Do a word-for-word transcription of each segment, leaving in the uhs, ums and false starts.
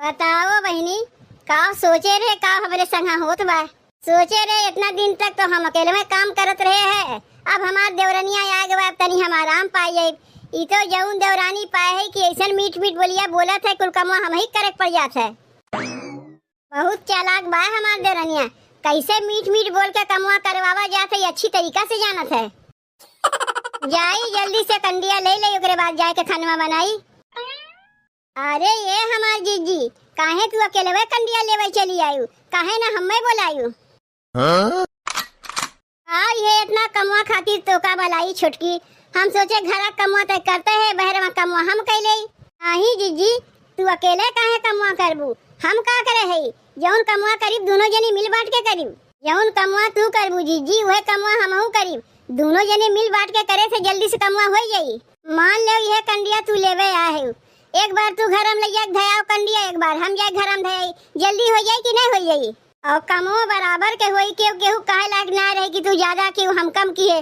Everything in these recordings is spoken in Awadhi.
बताओ बहिनी, का सोचे रहे, का हमरे संगा होत बा? सोचे रहे इतना दिन तक तो हम अकेले में काम करत रहे हैं, अब हमार देवरनिया आ गवा, अब तनी हम आराम पाई जाई। ई तो जौन देवरानी पाए है कि ऐसन मीठ मीठ बोलिया बोलत है, कुल कमवा हम ही करे के पड़ जात है। बहुत चालाक बा हमार देवरनिया, कैसे मीठ मीठ बोल के कमवा करवावा जात है, ये अच्छी तरीका से जानत है। जाई जल्दी से कंडिया ले ले, ओकरे बाद जाए के खानवा बनाई। अरे ये हमार जीजी, काहे तू अकेलवे कंडिया लेवे चली आयु, काहे ना हमें बोलायु? हाँ? आ ये इतना कमवा खातिर तो का बलाई छोटकी, हम सोचे घरा कमवा तय करते है, बहरवा कमवा हम कैले। नहीं जीजी, तू अकेले काहे कमवा करबू, हम का करे है, जौन कमवा करीब दोनों जनी मिल बांट के करीब। जौन कमवा तू करबू जीजी, उहे कमवा हमहू करीब। दोनों जने मिल बांट के करे से जल्दी से कमवा होई जाई। मान लेव, यह कंडिया तू लेवे आए हो, एक बार तू घर में ले जाके धयाव कंडिया, एक बार हम जाए घर में धयाई, जल्दी हो जाई कि नहीं हो जाई? और कमो बराबर के होई, केहू केहू कहे लायक ना रहे कि तू ज्यादा, केहू हम कम किए।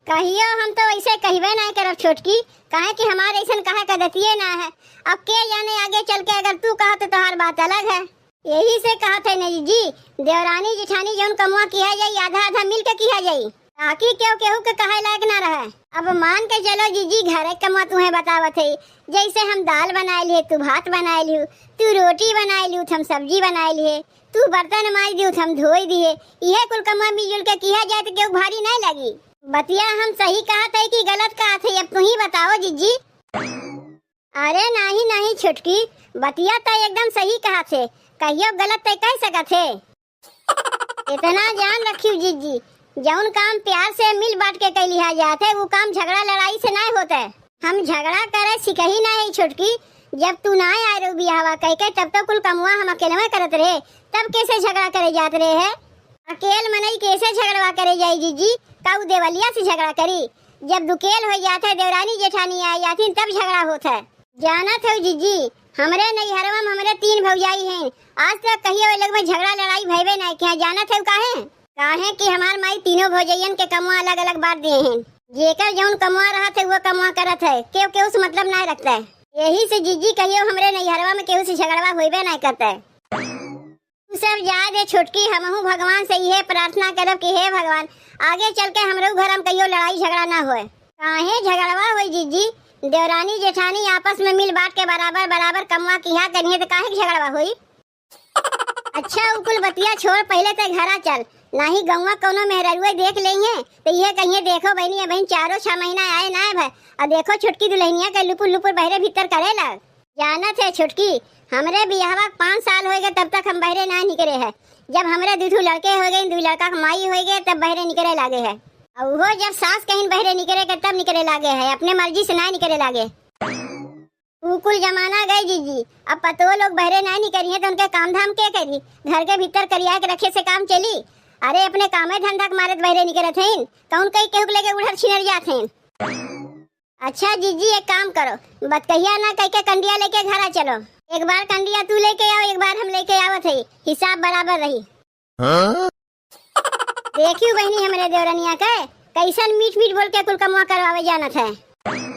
कहियो हम तो ऐसे कहबे ना करब छोटकी, काहे कि हमार ऐसन कहे का दतिये ना है। अब के जाने आगे चल के अगर तू कहा तो तोहार बात अलग है। यही से कहत है नहीं जी, देवरानी जेठानी जौन कमवा किहा जाई, आधा आधा मिल के किहा जाई, ताकि केहू केहू के कहे लायक ना रहे। अब मान के चलो जीजी, घरे कमवा तुम्हें बतावत है, जैसे हम दाल बनाए लिए, तू भात बनाए लियो, तू रोटी बनाए लियो, हम सब्जी बनाए लिए, तू बर्तन माज दियो, हम धोई दिए, इहे कुल कमवा मिलजुल के किहा जाए तो केहू भारी नहीं लगी। बतिया हम सही कहत है कि गलत कहत है, अब तू ही बताओ जीजी। अरे नाही नाही छोटकी, बतिया त एकदम सही कहत है, कहियो गलत त कह सकत है। इतना जान रखियो जीजी, जौन काम प्यार से मिल बांट के कइ लिहा जात है, वो काम झगड़ा लड़ाई से नाय होत है। हम झगड़ा करे सिकही ना है छोटकी, जब तू ना आए रहो बियाहवा कह के, तब तो कुल कमुआ हम अकेलवे करत रहे, तब कैसे झगड़ा करे जात रहे है? अकेल मनई कैसे झगड़वा करे जाई जीजी? का उ देवलिया से झगड़ा करी? जब दुकेल हो जात है, देवरानी जेठानी आ जाथिन, तब झगड़ा होत है। जानत हो जीजी, हमरे नैहरवा में हमरे तीन भौजाई हैं, आज तक कहियो ए लोग में झगड़ा लड़ाई भयबे नहीं किया। जानत हो काहे? काहे कि हमार माई तीनों भौजैयन के कमवा अलग अलग बांट दिए हैं। जेकर जौन कमवा रहत है, वो कमवा करत है, केहू केहू से मतलब नहीं रखता है। यही से जीजी कहियो हमरे नैहरवा में केहू से झगड़वा होइबे नहीं करता है। तू सब जाए दे छोटकी, हमहू भगवान से इहे प्रार्थना करब कि हे भगवान, आगे चल के हमरो घर में कहियो लड़ाई झगड़ा ना होए। काहे झगड़वा होई जीजी? देवरानी जेठानी आपस में मिल बांट के बराबर बराबर कमवा किहा करिहे, तो काहे के झगड़वा होई? अच्छा, उ कुल बतिया छोड़, पहले ते घरा चल, नाही गौवा कौनो मेहररुए देख लेइहे, तो इहे कहिए, "देखो बहनी, अबहिन चारो छह महीना आए ना भय, और देखो छोटकी दुल्हनिया के लुपुर लुपुर बहरे भीतर करे लग।" जानत है छोटकी, हमरे बियाहवा के पाँच साल होए गए, तब तक हम बहरे ना निकरे है। जब हमरे दू ठू लड़के हो गए, दू लड़का के माई हो गए, तब बहरे निकरे लागे है। और वो जब सास कहीं बहरे निकरे के, तब निकरे लागे है, अपने मर्जी से ना निकरे लागे। उ कुल जमाना गए जीजी, अब पतोह लोग बहरे ना निकरी है, तो उनके काम धाम के करी? घर के भीतर करिया के रखे से काम चली? अरे, अपने कामे धंधा के मारे तो बहरे निकरत हैं, कौन कई केहू के लेके उड़र छिनर जात हैं। अच्छा जीजी, एक काम करो, बतकहिया ना कह के कंडिया लेके घरा चलो। एक बार कंडिया तू लेके आओ, एक बार हम लेके आवत है, हिसाब बराबर रही। हाँ? देखियो बहनी, हमरे देवरनिया के कैसन मीठ मीठ बोल के कुल कमवा करवावे जानत है।